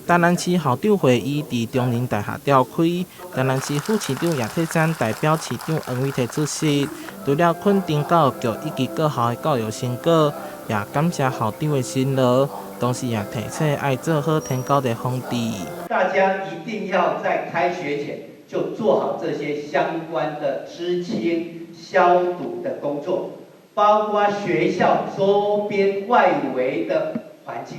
台南市校長會議佇中仁大廈召開，台南市副市長葉鐵珊代表市長黃偉哲出席。除了肯定教育局以及各校的教育成果，也感謝校長的辛勞，同時也提醒愛做好天狗的防治。大家一定要在開學前就做好這些相關的孳清消毒的工作，包括學校周邊外圍的環境，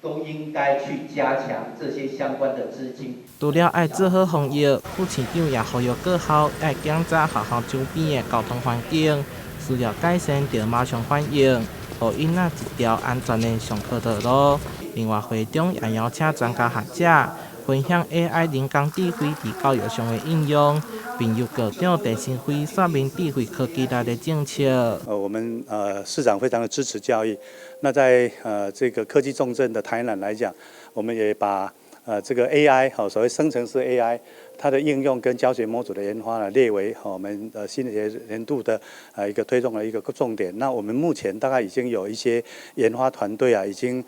都應該去加強這些相關的資金。除了愛做好防疫，副市長也呼籲各校愛檢查學校周邊的交通環境，需要改善就馬上反應，予囡仔一條安全的上課道路。另外，會中也邀請專家學者分享 AI 人工智慧佇教育上的應用，並由校長鄭新輝說明智慧科技力的政策。我們市長非常的支持教育。那在這個科技重鎮的台南來講，我們也把這個 AI 好，所謂生成式 AI，它的應用跟教學模組的研發呢，列為我們新學年度的一個推動的一個重點。那我們目前大概已經有一些研發團隊啊，已經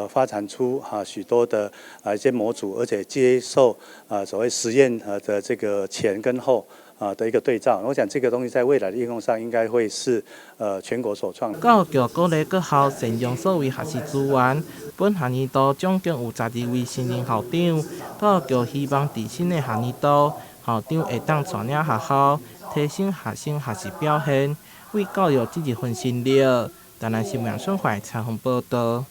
發展出哈許多的啊一些模組，而且接受啊所謂實驗的這個前跟後啊的一個對照。我想這個東西在未來的應用上，應該會是全國首創。教育局鼓勵各校善用數位學習資源。本學年度總共有12位新任校長，教育局希望佇新的學年度，校長會當帶領學校提升學生學習表現，為教育盡一份心力。台南新聞孫懷採訪報道。